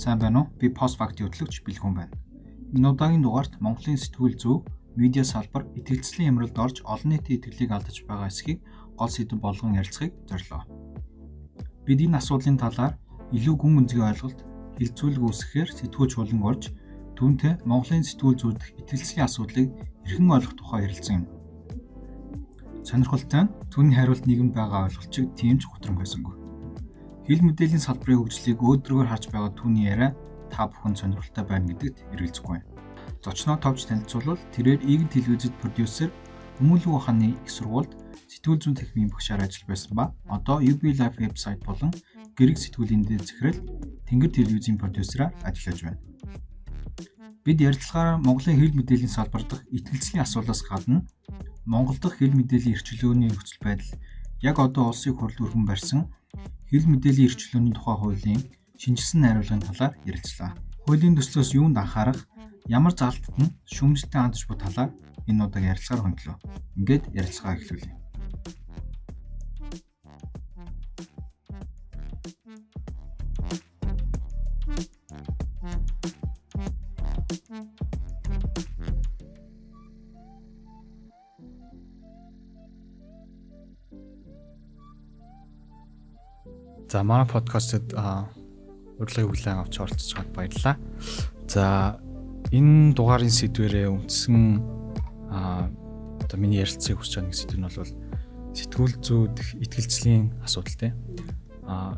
Сайн байна уу? Би Постфактын хөтлөгч Бэлхүүн байна. Энэ удаагийн дугаарт Монголын сэтгүүл зүй, медиа салбар итгэлцлийн хямралд орж олон нийтийн итгэлийг алдаж байгаа эсхийг гол сэдэв болгон ярилцахыг зорилоо. Бид энэ асуудлын талаар илүү гүн гүнзгий ойлголт, хэлцүүлэг үүсгэхээр сэтгүүлч хуланг орж түүнтэй Монголын сэтгүүл зүйдэх итгэлцлийн асуудлыг эрхэн ойлгох тухай ярилцсан юм. Сонирхолтой нь түүний хариулт нийгэмд байгаа ойлголтыг тийм ч гутранг байсангүй. Хэл мэдээллийн салбарын хөгжлийг өөдрөгөөр харж байгаа түүний яриа та бүхэн сонирхолтой байна гэдэгт эргэлзэхгүй байна. Зочноо товч танилцуулбал тэрээр Ийгэн телевизэд продюсер, Хүмүүлэг ухааны их сургуульд сэтгүүл зүйн техникийн багшаар ажиллаж байсан ба одоо UB Life вебсайт болон Гэрэг сэтгүүлийн дэд захирал, Тэнгэр телевизийн продюсераар ажиллаж байна. Бид ярилцлагаараа Монголын хэл мэдээллийн салбар дахь итгэлцлийн асуулаас гадна Монгол дахь хэл мэдээллийн эрх чөлөөний нөхцөл байдал, яг одоо улсын хурал өргөн барьсан хэл мэдээллийн эрх чөлөөний тухай хуулийн шинжилсэн найруулгын талаар ярилцлаа. Хуулийн төслөөс юунд анхаарах, ямар залтад нь шүүмжлэлтэй хандаж буй талаар энэ удаагийн ярилцлагаар хөндлөө. Ингээд ярилцлага эхлүүлье. За манай подкастт урилгыг хүлээн авч оролцож байгаад баярлалаа. За энэ дугаарын сэдвэрээ үндсэн одоо миний ярилцахыг хүсэж байгаа нэг сэдв нь бол сэтгүүл зүйдэх итгэлцлийн асуудал тийм.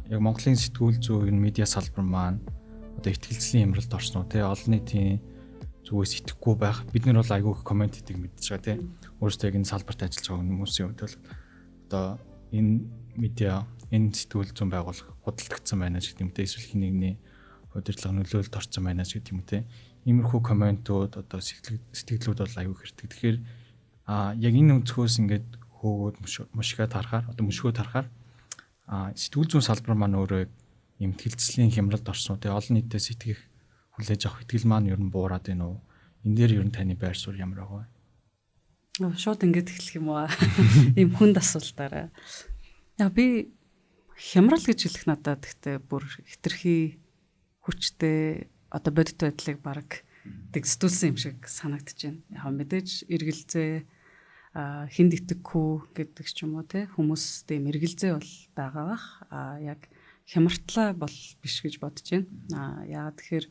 Яг Монголын сэтгүүл зүй энэ медиа салбар маань одоо итгэлцлийн хямралд орсон уу тийм, олон нийтийн зүгээс итгэхгүй байх. Бид нар бол айгүй их комент хийдэг мэдж байгаа тийм. Өөрөөсөө яг энэ салбарт ажиллаж байгаа хүмүүсийн хувьд бол одоо энэ медиа, энэ сэтгүүл зүйн байгууллага худалдагдсан байна ч гэдэг юм те, эсвэл хин нэгний удирдлага нөлөөлөлд орсон байна ч гэдэг юм те. Иймэрхүү комментууд одоо сэтгэлүүд бол аюу хэрдэг. Тэгэхээр яг энэ өнцгөөс ингээд хөөгөөд мушгаад харахаар одоо мөшгөөд харахаар сэтгүүл зүйн салбар маань өөрөө ийм тэлцлийн хямралд орсон те, олон нийтээс итгэх хүлээж авах итгэл маань ер нь буураад байна уу? Энэ дээр ер нь таны байр суурь ямар байгаа вэ? Шууд ингээд эхлэх юм уу? Ийм хүнд асуултаараа. Яг би хямрал гэж хэлэх надад гэхдээ бүр хитрхи хүчтэй одоо бодит байдлыг баг дэгсдүүлсэн юм шиг санагдаж байна. Яг мэдээж эргэлзээ, хүнд итгэхгүй гэдэг ч юм уу те, хүмүүс тийм эргэлзээ бол байгаа бах. Яг хямартлаа бол биш гэж бодож байна. Яагаад тэгэхээр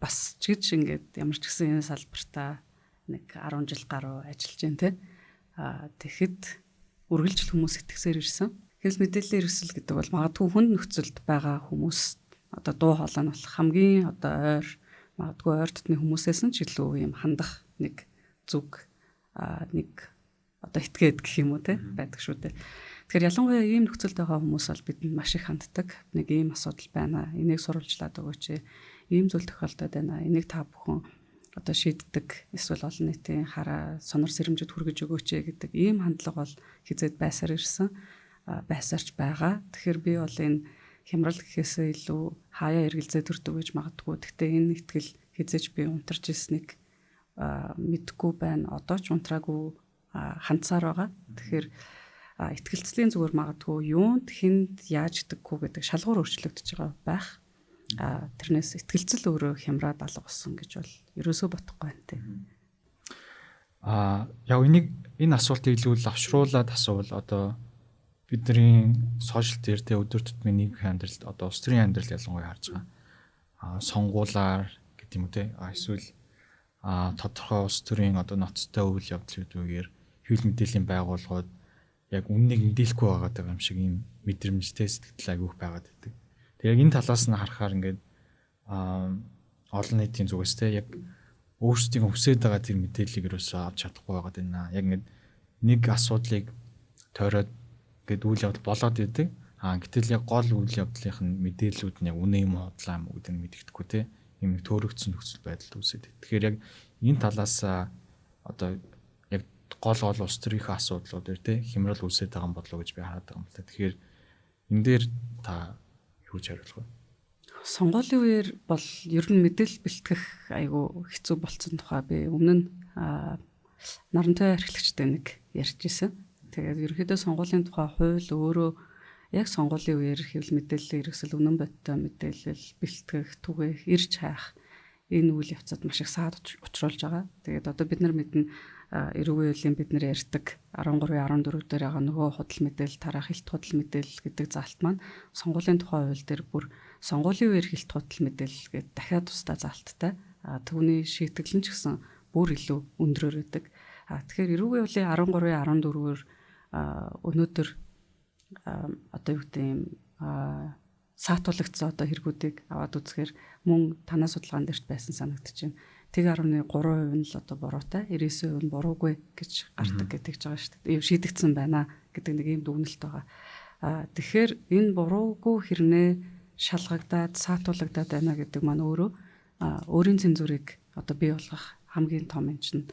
бас ч гэж ингээд ямар ч гэсэн энэ салбартаа нэг 10 жил гаруй ажиллаж байна те. Тэгэхэд үргэлжил хүмүүс итгэсээр ирсэн. Хэвлэл мэдээллийн эрхсэл гэдэг бол магадгүй хүнд нөхцөлд байгаа хүмүүс одоо дуу хоолой нь болох хамгийн одоо ойр магадгүй ойр дотны хүмүүсээс нь ч илүү юм хандах нэг зүг, нэг одоо этгээд гэх юм уу те байдаг шүү дээ. Тэгэхээр ялангуяа ийм нөхцөлд байгаа хүмүүс бол бидэнд маш их ханддаг. Нэг ийм асуудал байна. Энийг сурвалжлаад өгөөч. Ийм зүйл тохиолдоод байна. Энийг та бүхэн одоо шийддэг эсвэл олон нийтийн хараа сонор сэрэмжид хүргэж өгөөч гэдэг ийм хандлага бол хизээд байсаар ирсэн, байсаарч байгаа. Тэгэхээр би бол энэ хямрал гэхээсээ илүү хаяа эргэлзээ төрдөг гэж магадгүй. Гэхдээ энэ итгэл хизээж би унтарч ирснийг мэдгүй байна. Одоо ч унтраагүй хандсаар байгаа. Тэгэхээр итгэлцлийн зүгээр магадгүй юунд хүнд яаж итгэхгүй гэдэг шалгуур өөрчлөгдөж байгаа байх. Тэрнээс итгэлцэл өөрөө хямраад алга болсон гэж бол ерөөсөө бодохгүй байна те. Яг энийг энэ асуултыг илүү лавшруулад асуувал одоо бидний сошиал дээр те өдөр тутмын нийгмийн амьдралд одоо улс төрийн амьдрал ялангуяа харж байгаа сонгуулаар гэдэг юм уу те, эсвэл тодорхой улс төрийн одоо ноцтой үйл явдлуудаар хэвлэл мэдээллийн байгууллагууд яг үннийг мэдээлэхгүй байгаа юм шиг ийм мэдрэмжтэй сэтгэл айгүйх байгаад байдаг. Тэгээ яг энэ талаас нь харахаар ингээд олон нийтийн зүгээс те яг өөрсдийн хүсээд байгаа тэр мэдээллийг ерөөсөө авч чадахгүй байгаад байна. Яг ингээд нэг асуудлыг тойроод ингээд үйл явдал болоод идэг. Гэтэл яг гол үйл явдлынх нь мэдээллүүд нь яг үнэ юм уу худлаа юм уу гэдэг нь мэдэгдэхгүй те. Ийм нэг төөрөгдсөн нөхцөл байдал үүсээд. Тэгэхээр яг энэ талаас одоо яг гол гол улс төрийнхөө асуудлууд дээр те хямрал үүсээд байгаа юм болов уу гэж би хараад байгаа юм л та. Тэгэхээр энэ дээр та юу ч хариулах вэ? Сонгуулийн үеэр бол ер нь мэдээлэл бэлтгэх айгүй хэцүү болцсон тухай би өмнө нь нарантай эрхлэгчтэй нэг ярьж исэн. Тэгээд ерөнхийдөө сонгуулийн тухай хууль өөрөө Яг сонгуулийн үеэр хэвлэл мэдээллийн хэрэгсэл, үнэн бодиттой мэдээлэл бэлтгэх, түгээх, ирж хайх энэ үйл явцад маш их саад учруулж байгаа. Тэгээд одоо бид нар мэднэ, эрүүгийн үеийн бид нар ярьдаг 13 14 дээр байгаа нөгөө худал мэдээлэл тараах хэлт худал мэдээлэл гэдэг заалт маань сонгуулийн тухай хууль дээр бүр сонгуулийн үеэр хэлт худал мэдээлэл гэдэг дахиад тусдаа заалттай. Түүний шийтгэл нь ч гэсэн бүр илүү өндрөөр байдаг. Тэгэхээр эрүүгийн үеийн 13 14-өр өнөөдөр одоо юу гэдэг юм саатуулагдсан одоо хэрэгүүдийг аваад үзэхээр мөн танаа судалгаан дээрч байсан санагдаж байна. Тэг 10.3% нь л одоо буруутай, 99% нь буруугүй гэж гардаг гэдэг ч байгаа шүү дээ. Шийдэгдсэн байна гэдэг нэг ийм дүгнэлт байгаа. Тэгэхээр энэ буруугүй хэрнээ шалгагдаад, саатуулагдаад байна гэдэг маань өөрөө өөрийн цензурыг одоо бий болгох хамгийн том юм чинь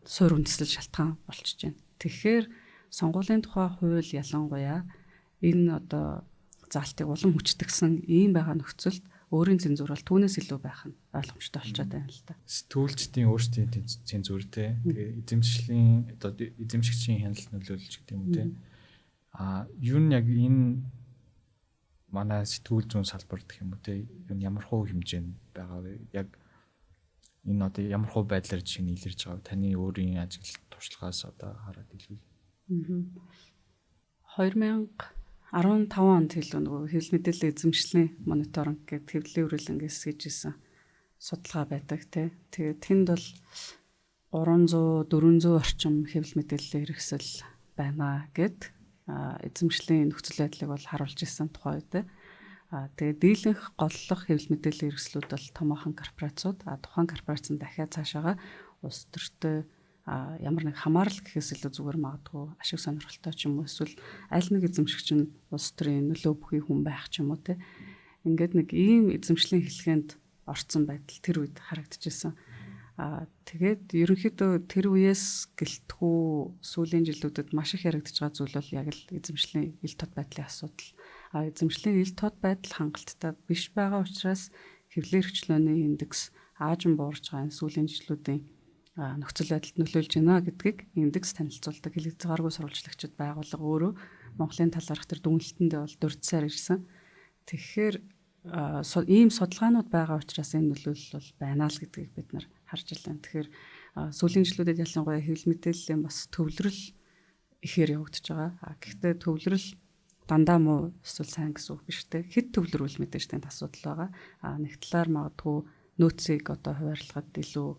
суур үндэслэл шалтгаан болчихж байна. Тэгэхээр сонгуулийн тухай хууль ялангуяа энэ одоо заалтыг улам хүчтгсэн ийм байгаа нөхцөлд өөрийн цензур бол түүнээс илүү байх нь ойлгомжтой болчиход байна л да. Сэтгүүлчдийн өөрсдийн цензур те. Тэгээ эзэмшлийн одоо эзэмшигчийн хяналт нөлөөлж гэдэг юм уу те. Юу нь яг энэ манай сэтгүүл зүйн салбар гэх юм уу те. Юу нь ямар хуу хэмжээнд байгаа вэ? Яг энэ одоо ямар хуу байдлаар жишээ нь илэрж байгаа вэ? Таны өөрийн ажиглалт туршлагаас одоо хараад хэлбэл. 2015 онд хэлүү нөгөө хэвлэл мэдээллийн эзэмшлийн мониторинг гэдэг хэвлэлийн үрэлэнгээс хийж исэн судалгаа байдаг тий. Тэгээд тэнд бол 300 400 орчим хэвлэл мэдээллийн хэрэгсэл байна гэд эзэмшлийн нөхцөл байдлыг бол харуулж исэн тухай үед. Тэгээд дийлэнх голлох хэвлэл мэдээллийн хэрэгслүүд бол томоохон корпорациуд, тухайн корпорац нь дахиад цаашаага улс төртэй ямар нэг хамаарал гэхээс илүү зүгээр магадгүй ашиг сонирхолтой ч юм уу, эсвэл аль нэг эзэмшигч нь улс төрийн нөлөө бүхий хүн байх ч юм уу те. Ингээд нэг ийм эзэмшлийн хэлхэнд орцсон байдал тэр үед харагдчихсан. Тэгээд ерөнхийдөө тэр үеэс гэлтгүү сүүлийн жилүүдэд маш их яригдж байгаа зүйл бол яг л эзэмшлийн ил тод байдлын асуудал. Эзэмшлийн ил тод байдал хангалттай биш байгаа учраас хэвлэлийн эрхчлөөний индекс аажим буурж байгаа энэ сүүлийн жилүүдийн нөхцөл байдалд нөлөөлж байна гэдгийг индекс танилцуулдаг хэл хязгааргүй сурвалжлагчид байгууллага өөрөө Монголын талаарх тэр дүгнэлтэндээ бол дурдсаар ирсэн. Тэгэхээр ийм судалгаанууд байгаа учраас энэ нөлөөлөл бол байна л гэдгийг бид нар харж байна. Тэгэхээр сүүлийн жилүүдэд ялангуяа хэвлэл мэдээллийн бас төвлөрөл ихээр явагдаж байгаа. Гэхдээ төвлөрөл дандаа муу эсвэл сайн гэсэн үг биш те. Хэд төвлөрүүл мэдээж тэнд асуудал байгаа. Нэг талаар магадгүй нөөцийг одоо хуваарлахад илүү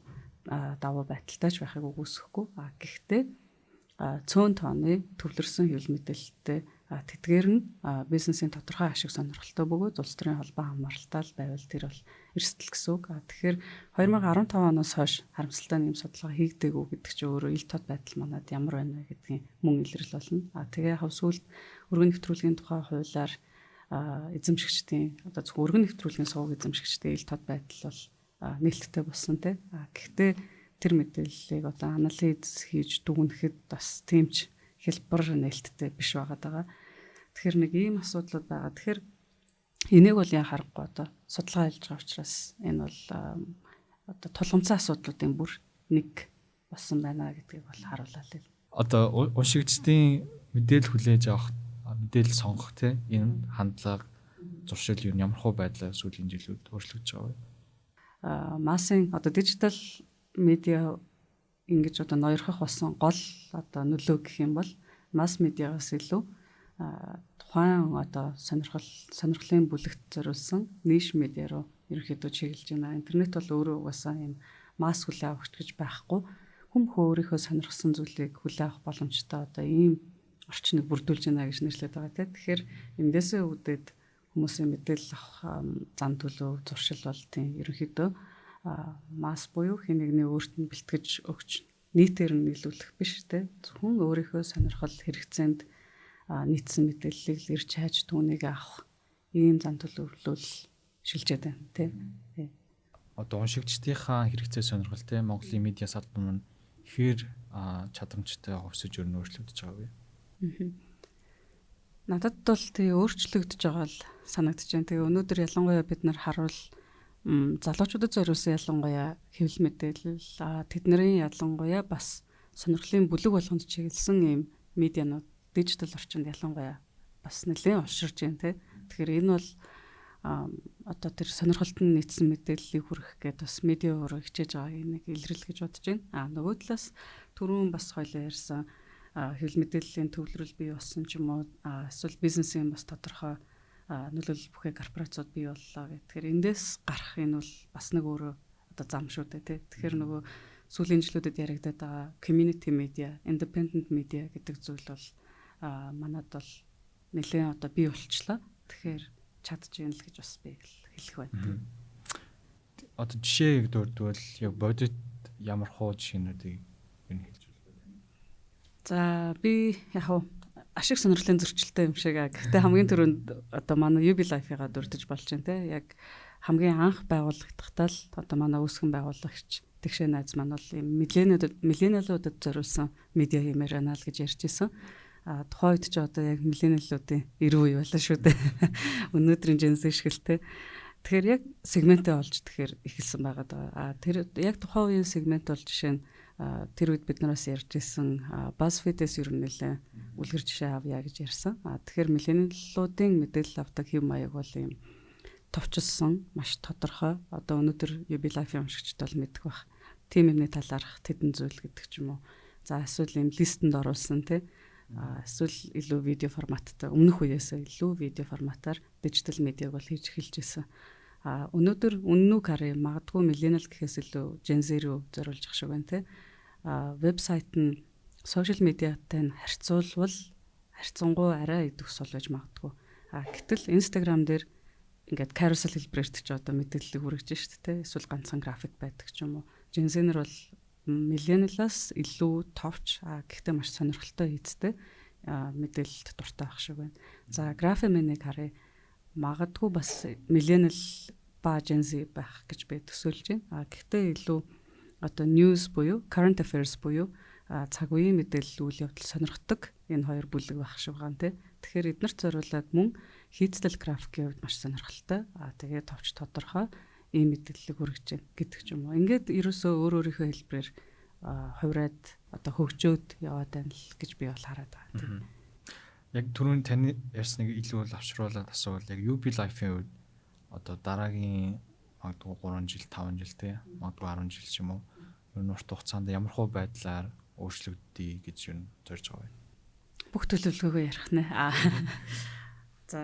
давуу байдалтай ч байхыг үгүйсэхгүй. Гэхдээ цөөн тооны төвлөрсөн хэвлэл мэдээлэлтэй, тэдгээр нь бизнесийн тодорхой ашиг сонирхолтой бөгөөд улс төрийн холбоо хамааралтай л байвал тэр бол эрсдэл гэсэн үг. Тэгэхээр 2015 оноос хойш харамсалтай нь ийм судалгаа хийгдээгүй гэдэг чинь өөрөө ил тод байдал манад ямар байна вэ гэдгийн мөн илрэл болно. Тэгээ яг сүүлд өргөн нэвтрүүлгийн тухай хуулиар эзэмшигчдийн одоо зөвхөн өргөн нэвтрүүлгийн сувг эзэмшигчдийн ил тод байдал бол нээлттэй болсон те. Гэхдээ тэр мэдээллийг одоо анализ хийж дүгнэхэд бас тийм ч хэлбэр нээлттэй биш байгаад байгаа. Тэгэхээр нэг ийм асуудлууд байгаа. Тэгэхээр энийг бол яа харахгүй одоо судалгаа хийж байгаа учраас энэ бол одоо тулгамцсан асуудлуудын бүр нэг болсон байна гэдгийг бол харууллаа л. Одоо уншигчдын мэдээлэл хүлээж авах, мэдээлэл сонгох те энэ хандлага зуршил юу ямар хуу байдлаар сүүлийн жилүүд өөрчлөгдөж байгаа вэ? Массын одоо дижитал медиа ингэж одоо ноёрхох болсон гол одоо нөлөө гэх юм бол масс медиагаас илүү тухайн одоо сонирхлын бүлэгт зориулсан ниш медиа руу ерөнхийдөө чиглэж байна. Интернет бол өөрөө угаасаа юм масс хүлээн авахч гэж байхгүй. Хүн бүхэн өөрийнхөө сонирхсан зүйлийг хүлээн авах боломжтой одоо ийм орчныг бүрдүүлж байна гэж нэрлэдэг байгаа тийм. Тэгэхээр эндээсээ үүдээд хүмүүсийн мэдээлэл авах зам төлөв зуршил бол тийм ерөнхийдөө масс буюу хэн нэгний өөрт нь бэлтгэж өгч нийтээр нь нийлүүлэх биш те. Зөвхөн өөрийнхөө сонирхол хэрэгцээнд нийцсэн мэдээллийг л ирж хайж түүнийг авах ийм зан төлөвлөл шилжээд байна те. Одоо уншигчдийнхаа хэрэгцээ сонирхол те Монголын медиа салбар маань ихээр чадамжтай өсөж өрнө өөрчлөгдөж байгаа вэ? Надад бол тий өөрчлөгдөж байгаа л санагдаж байна. Тэгээ өнөөдөр ялангуяа бид нар харуул залуучуудад зориулсан ялангуяа хэвлэл мэдээлэл, тэдний ялангуяа бас сонирхлын бүлэг болгонд чиглэсэн ийм медианууд дижитал орчинд ялангуяа бас нэлээд олширж байна те. Тэгэхээр энэ бол одоо тэр сонирхолд нь нийцсэн мэдээллийг хүргэх гээд бас медиа өөрөө хичээж байгааг нэг илрэл гэж бодож байна. А нөгөө талаас түрүүн бас хоёлаа ярьсан хэвлэл мэдээллийн төвлөрөл бий болсон ч юм уу, эсвэл бизнесийн бас тодорхой нөлөөлөл бүхий корпорациуд бий боллоо гэх. Тэгэхээр эндээс гарах энэ бол бас нэг өөрөө одоо зам шүү дээ тий. Тэгэхээр нөгөө сүүлийн жилүүдэд яригадаад байгаа community media, independent media гэдэг зүйл бол манад бол нэлээд одоо бий болчлоо. Тэгэхээр чадж гин л гэж бас би хэлэх байна. Одоо жишээ дурдвал яг бодит ямар хуу жишээнүүдийг ер нь хэлж болох вэ? За, би яг хуу ашиг сонирхлын зөрчилтэй юм шиг. Гэхдээ хамгийн түрүүнд одоо манай UB Life-ыг дурдж болж байна те. Яг хамгийн анх байгуулагдахдаа л одоо манай үүсгэн байгуулагч Тэгшээ найз маань бол ийм millennial уудад зориулсан медиа хиймээр байна л гэж ярьж исэн. А тухайн үед ч одоо яг millennial уудын 90 үе байлаа шүү дээ. Өнөөдрийн Gen Z шиг л те. Тэгэхээр яг сегментээ олж, тэгэхээр эхэлсэн байгаа даа. А тэр яг тухайн үеийн сегмент бол жишээ нь тэр үед бид нараас ярьж исэн BuzzFeed-ээс ер нь нэлээ үлгэр жишээ авъя гэж ярьсан. А тэгэхээр millennial уудын мэдээлэл авдаг хэв маяг бол ийм товчилсон, маш тодорхой. Одоо өнөөдөр UB Life-ийн уншигчд бол мэдэх бах. Тим юмны талаарх тэдэн зүйл гэдэг ч юм уу. За, эсвэл ийм list энд оруулсан тий. Эсвэл илүү видео форматтай, өмнөх үеэсээ илүү видео форматаар дижитал медиаг бол хийж эхэлж исэн. А өнөөдөр үнэн үү харъя, магадгүй millennial гэхээс илүү Gen Z рүү зориулж ах шиг байна те. А вебсайт нь social media тай нь харьцуулбал харьцангуй арай идэвх сул байж магадгүй. А гэтэл Instagram дээр ингээд carousel хэлбэрээр ч одоо мэдээллийг хүргэж шít те. Эсвэл ганцхан график байдаг ч юм уу. Gen Z-нэр бол millennial-аас илүү товч, а гэхдээ маш сонирхолтой хийцтэй мэдээлэлд дуртай байх шиг байна. За, графименийг харъя. Магадгүй бас millennial ба Gen Z байх гэж би төсөөлж байна. А гэхдээ илүү одоо news буюу current affairs буюу цаг үеийн мэдээлэл, үйл явдал сонирхдаг энэ хоёр бүлэг байх шиг байгаа юм тий. Тэгэхээр эднэрт зориулаад мөн хийцтэл графикийн хувьд маш сонирхолтой. А тэгээд товч тодорхой ийм мэдээллийг хүргэж байна гэдэг ч юм уу. Ингээд ерөөсөө өөр өөрийнхөө хэлбэрээр хувраад одоо хөгжөөд яваад байна л гэж би бол хараад байгаа тийм. Яг түрүүн таны ярьсныг илүү авшруулаад асуувал, яг UB Life-ийн хувьд одоо дараагийн магадгүй 3 жил, 5 жил те, магадгүй 10 жил ч юм уу, ер нь урт хугацаанд ямар хуу байдлаар өөрчлөгддөг гэж юу зорж байгаа вэ? Бүх төлөвлөгөөгөө ярих нэ. За,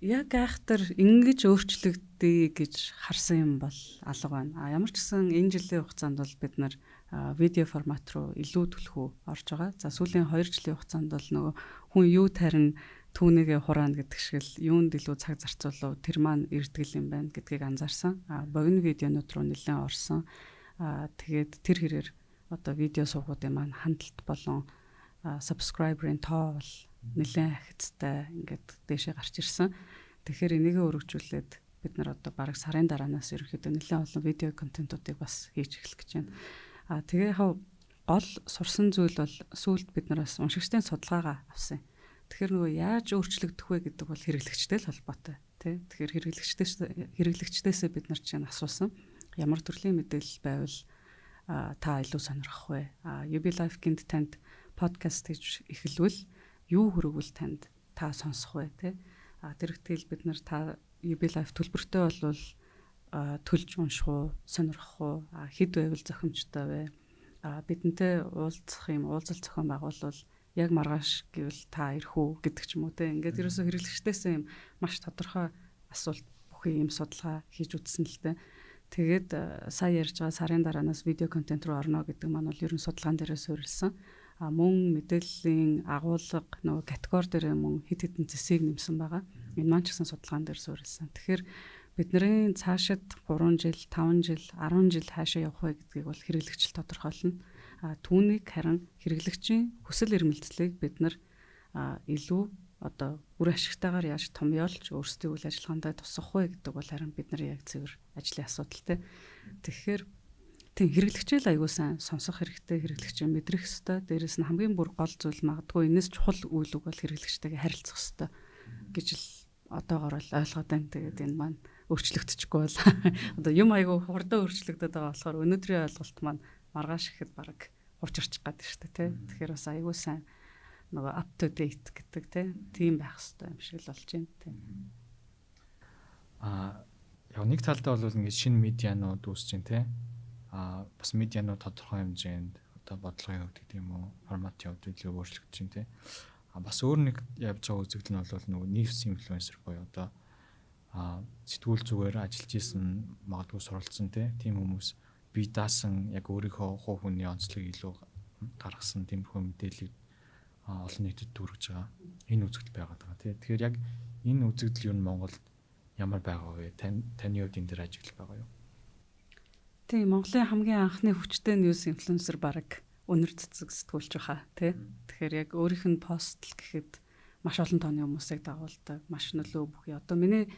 яг айхтар ингэж өөрчлөгдөе гэж харсан юм бол алга байна. А ямар ч гэсэн энэ жилийн хугацаанд бол бид нар видео формат руу илүү түлхүү орж байгаа. За, сүүлийн 2 жилийн хугацаанд бол нөгөө хүн юу тарина, түүнийгээ хураана гэдэг шиг л юунд илүү цаг зарцуулав, тэр маань ирдэг юм байна гэдгийг анзаарсан. А богино видеонууд руу нэлээд орсон. А тэгээд тэр хэрээр одоо видео сувгуудын маань хандлт болон subscriber-ын тоо бол нэлээд ахицтай ингээд дээшээ гарч ирсэн. Тэгэхээр энийгээ өргөжүүлээд бид нар одоо бараг сарын дараанаас ерөнхийдөө нэлээд олон видео контентуудыг бас хийж эхлэх гэж байна. А тэгээ яг гол сурсан зүйл бол сүүлд бид нараас уншигчдын судалгаагаа авсан. Тэгэхээр нөгөө яаж өөрчлөгдөх вэ гэдэг бол хэрэглэгчтэй л холбоотой тий. Тэгэхээр хэрэглэгчдээсээ бид нар чинь асуусан. Ямар төрлийн мэдээлэл байвал та илүү сонирхох вэ? А UB Life гинт танд подкаст гэж эхэлвэл юу хүргвэл танд та сонсох вэ тий? А тэр ихтэл бид нар та UB Life төлбөртэй болвол төлж унших уу, сонирхох уу, хэд байвал зохимжтой вэ? А бидэнтэй уулзах юм уулзалт зохион байгуулвал яг маргааш гэвэл та ирэх үү гэдэг ч юм уу те. Ингээд ерөөсөө хэрэглэгчдээсээ юм маш тодорхой асуулт бүхий юм судалгаа хийж үзсэн л дээ. Тэгээд сая ярьж байгаа сарын дараанаас видео контент руу орно гэдэг маань бол ер нь судалгаан дээрээ суурилсан. А мөн мэдээллийн агуулга, нөгөө категори дээр мөн хэд хэдэн зэсийг нэмсэн байгаа. Энэ маань ч гэсэн судалгаан дээр суурилсан. Тэгэхээр бидний цаашид 3 жил, 5 жил, 10 жил хаашаа явах вэ гэдгийг бол хэрэглэгч л тодорхойлно. А түүнийг харин хэрэглэгчийн хүсэл эрмэлзлийг бид нар илүү одоо үр ашигтайгаар яаж томьёолж өөрсдийн үйл ажиллагаандаа тусгах вэ гэдэг бол харин бид нар яг цэвэр ажлын асуудал те. Тэгэхээр тийм, хэрэглэгчээ л аягүй сайн сонсох хэрэгтэй, хэрэглэгчээ мэдрэх ёстой. Дээрээс нь хамгийн бүр гол зүйл, магадгүй энэс чухал үйл үг бол хэрэглэгчтэйгээ харилцах ёстой гэж л одоогор л ойлгоод байна. Тэгээд энэ маань өөрчлөгдөчихгүй бол одоо юм аягүй хурдан өөрчлөгдөд байгаа болохоор өнөөдрийн ойлголт маань маргааш ихэд бараг хуучирчих гээд шүү дээ, тий. Тэгэхээр бас аягүй сайн Нөгөө up to date гэдэг тийм байх хэрэгтэй юм шиг л болж байна тийм. Яг нэг талдаа бол ингээд шинэ медианууд үүсэж байна те. Бас медианууд тодорхой хэмжээнд одоо бодлогын хувьд гэдэг юм уу, форматын хувьд илүү өөрчлөгдөж байна те. Бас өөр нэг явж байгаа үзэгдэл нь бол нөгөө news influencer буюу одоо сэтгүүл зүгээр ажиллаж исэн, магадгүй суралцсан те, тийм хүмүүс бие даасан, яг өөрийнхөө хувь хүний онцлог илүү гаргасан тиймэрхүү мэдээллийг олон нийтэд хүргэж байгаа энэ үзэгдэл байгаад байгаа тий. Тэгэхээр яг энэ үзэгдэл юу нь Монголд ямар байгаа вэ? Таны хувьд энэ дээр ажиглал байгаа юу? Тийм, Монголын хамгийн анхны хүчтэй news influencer баг Үнэр Цэцэг сэтгүүлч баха тий. Тэгэхээр яг өөрийнх нь пост л гэхэд маш олон тооны хүмүүсийг дагуулдаг, маш нөлөө бүхий. Одоо миний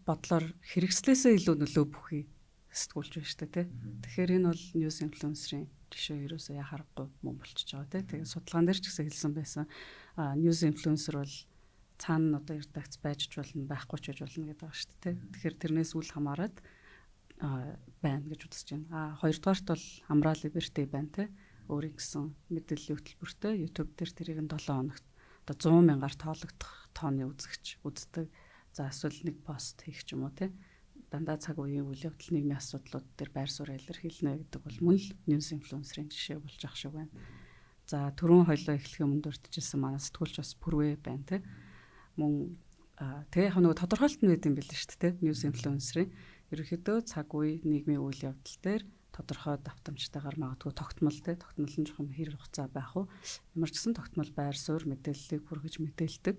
бодлоор хэрэгслээсээ илүү нөлөө бүхий сэтгүүлч байна шүү дээ тий. Тэгэхээр энэ бол news influencer-ийн жишээ ерөөсөө яхаарахгүй мөн болчихж байгаа тий. Тэгээд судалгаан дээр ч гэсэн хэлсэн байсан. News influencer бол цаана нь одоо редакц байж ч болно, байхгүй ч байж болно гэдэг байгаа шүү дээ. Тэгэхээр тэрнээс үл хамааран байна гэж үзэж байна. Хоёрдугаарт бол Амраа Liberty байна те. Өөрийн гэсэн мэдээллийн хөтөлбөртэй YouTube дээр тэрийг нь 7 хоногт одоо 100 мянгаар тоологдох тооны үзэгч үздэг. За, эсвэл нэг пост хийх ч юм уу те. Дандаа цаг үеийн үйл явдал, нийгмийн асуудлууд дээр байр сууриа илэрхийлнэ гэдэг бол мөн л news influencer-ийн жишээ болж ах шиг байна. За, түрүүн хоёлоо эхлэхийн өмнө дурдчихсан манай сэтгүүлч бас Пүрвэ байна те. Мөн тэгээ яг нөгөө тодорхойлолт нь байд юм билээ шүү дээ, news influencer-ийн ерөнхийдөө цаг үе, нийгмийн үйл явдал дээр тодорхой давтамжтайгаар, магадгүй тогтмол те, тогтмол нь жоохон хэр хугацаа байх уу, ямар ч гэсэн тогтмол байр суурь мэдээллийг хүргэж мэдээлдэг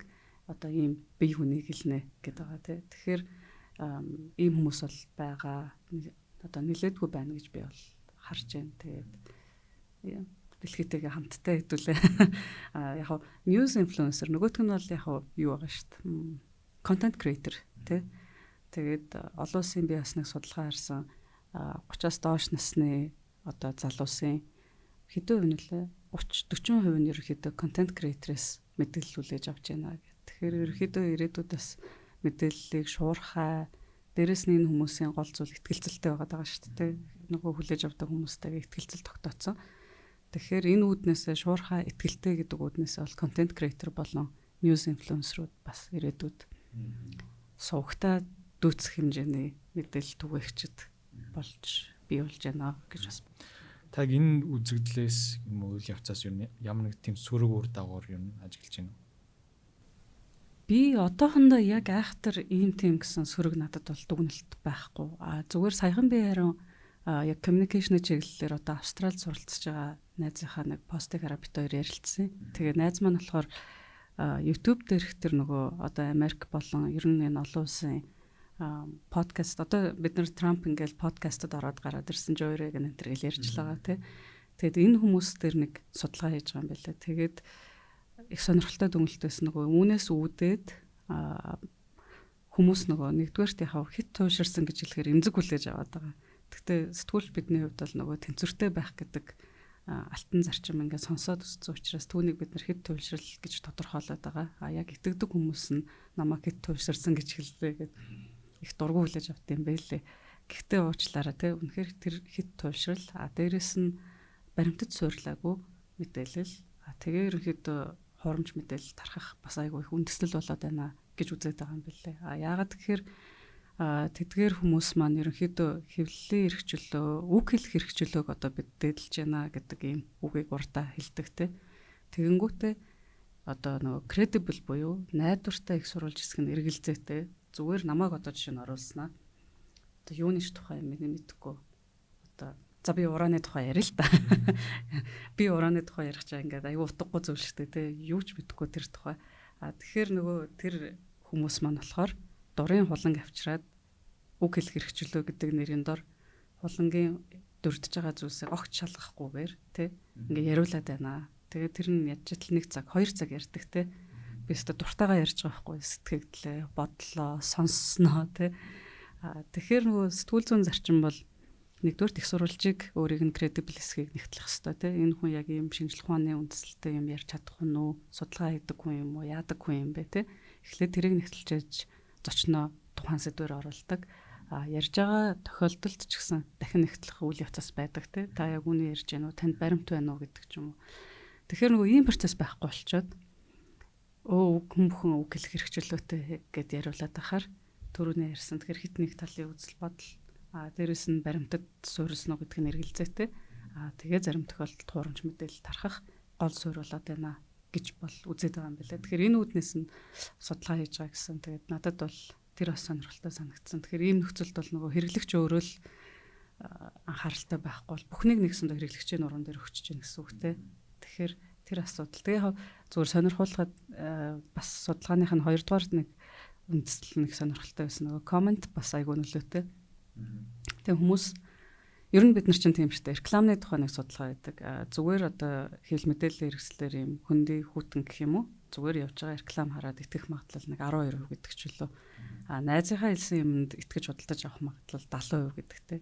одоо ийм бие хүнийг хэлнэ гэдэг байгаа те. Тэгэхээр ийм хүмүүс бол байгаа, одоо нилээдгүй байна гэж би бол харж байна. Тэгээд дэлхийтэйгээ хамттай хэдүүлээ. Яг news influencer, нөгөөх нь бол яг юу байгаа шүү дээ. Content creator тий. Тэгээд олон улсын би бас нэг судалгаа харсан, 30-аас доош насны одоо залуусын хэдэн хувь нөлөө, 30 40% нь ерөнхийдөө content creator-ээс мэдээлэл хүлээж авч байна гэх. Тэгэхээр ерөнхийдөө ирээдүйд бас мэдээллийг шуурхай, дээрэс нь энэ хүмүүсийн гол зүйл итгэлцэлтэй байгаа даа шүү дээ. Нөгөө хүлээж авдаг хүмүүстэйгээ итгэлцэл тогтооцсон. Тэгэхээр энэ үүднээсээ, шуурхай, итгэлтэй гэдэг үүднээсээ бол content creator болон news influencer-ууд бас ирээдүйд сувагтаа дүүцэх хэмжээний мэдээлэл түгээгчид болж бий болж байна гэж бас. Та энэ үзэгдлээс юм уу, үйл явцаас юу ямар нэг тийм сөрөг үр дагавар юм ажиглаж байна уу? Би одоохондоо яг айхтар ийм тийм гэсэн сөрөг надад бол дүгнэлт байхгүй. Зүгээр саяхан би харин яг communication чиглэлээр одоо Австралид суралцж байгаа найзынхаа нэг постыг хараа бид хоёр ярилцсан. Тэгээ найз маань болохоор YouTube дээрх тэр нөгөө одоо Америк болон ер нь энэ олон улсын подкаст, одоо бид нар Трамп ингээл подкастад ороод гараад ирсэн, Joe Rogan энэ төр гэл ярьж л байгаа тий. Тэгээд энэ хүмүүс дээр нэг судалгаа хийж байгаа юм байна лээ. Тэгээд их сонирхолтой дүгнэлт байсан, нөгөө үүнээс үүдээд хүмүүс нөгөө нэгдүгээрт яг хэт туйлширсан гэж хэлэхээр эмзэг хүлээж аваад байгаа. Гэхдээ сэтгүүлч бидний хувьд бол нөгөө тэнцвэртэй байх гэдэг алтан зарчим ингээд сонсоод өссөн учраас түүнийг бид нар хэт туйлшрал гэж тодорхойлоод байгаа. Яг итгэдэг хүмүүс нь намайг хэт туйлширсан гэж хэллээ гэд их дургүй хүлээж авт юм байлээ. Гэхдээ уучлаарай те, үнэхээр тэр хэт туйлшрал, дээрэс нь баримтат суурлаагүй мэдээлэл, тэгээ ерөнхийдөө хуурамч мэдээлэл тархах бас айгүй их үндэслэл болоод байна гэж үзээд байгаа юм билээ. Яагаад гэхээр тэдгээр хүмүүс маань ерөнхийдөө хэвлэлийн эрх чөлөө, үг хэлэх эрх чөлөөг одоо бид дээдэлж байна гэдэг ийм үгийг урдаа хэлдэг те. Тэгэнгүүтээ одоо нөгөө credible буюу найдвартай их сурвалж хэсэг нь эргэлзээтэй. Зүгээр намайг одоо жишээ нь оруулснаа. Одоо юуны ч тухай юм мэдэхгүй. Одоо за, би урааны тухай яриа л та. Би урааны тухай ярих чаа ингээд аюу утгагүй зүйл шүү дээ, тэ. Юу ч мэдэхгүй тэр тухай. Тэгэхээр нөгөө тэр хүмүүс маань болохоор дурын хуланг авчираад үг хэлэх эрх чөлөө гэдэг нэрийн дор хулангийн дурдж байгаа зүйлсээ огт шалгахгүйгээр тэ ингээ яриулаад байна. Тэгээд тэр нь ядч л 1 цаг, 2 цаг ярьдаг те. Би өстө дуртайгаа ярьж байгаа байхгүй, сэтгэгдлээ, бодлоо, сонссноо те. Тэгэхээр нөгөө сэтгүүл зүйн зарчим бол нэгдүгээр их сурвалжийг, өөрийг нь credible хэсгийг нэгтлэх хэвээр те. Энэ хүн яг ийм шинжлэх ухааны үндэслэлтэй юм ярьж чадах хүн үү, судалгаа хийдэг хүн юм уу, яадаг хүн юм бэ те. Эхлээд тэрийг нэгтэлж зочноо тухайн сэдвээр оруулдаг. Ярьж байгаа тохиолдолд ч гэсэн дахин нэгтлэх үйл явцаас байдаг те. Та яг үнэ ярьж гэнэ үү, танд баримт байна уу гэдэг ч юм уу. Тэгэхээр нөгөө ийм процесс байхгүй болчоод хүн бүхэн үг хэлэх эрх чөлөөтэй гэд яриулаад байхаар түрүүний ярьсан. Тэгэхээр хит нэг талын үзэл бодол дээрэс нь баримтат суурилсан уу гэдэг нь эргэлзээтэй. Тэгээ зарим тохиолдолд хуурамч мэдээлэл тархах гол суурь болоод байна гэж бол үзээд байгаа юм байна лээ. Тэгэхээр энэ үүднээс нь судалгаа хийж байгаа гэсэн. Тэгээд надад бол тэр бас сонирхолтой санагдсан. Тэгэхээр ийм нөхцөлд бол нөгөө хэрэглэгч өөрөө л анхааралтай байхгүй бол бүхнийг нэгсэндээ хэрэглэгчийн нуруунд дээр өгчөж гин гэсэн үг те. Тэгэхээр тэр асуудал. Тэгээ яг зүгээр сонирхуулахад бас судалгааных нь хоёрдугаар нэг үндэслэл нэг сонирхолтой байсан. Нөгөө comment бас айгүй нөлөөтэй. Тэгээ хүмүүс ер нь бид нар чинь тийм шүү дээ. Рекламны тухай нэг судалгаа байдаг. Зүгээр одоо хэвлэл мэдээллийн хэрэгслээр юм хөндий хүүтэн гэх юм уу? Зүгээр явж байгаа реклам хараад итгэх магадлал нэг 12% гэдэг ч үлээ. Найзынхаа хэлсэн юмд итгэж худалдаж авах магадлал 70% гэдэг те.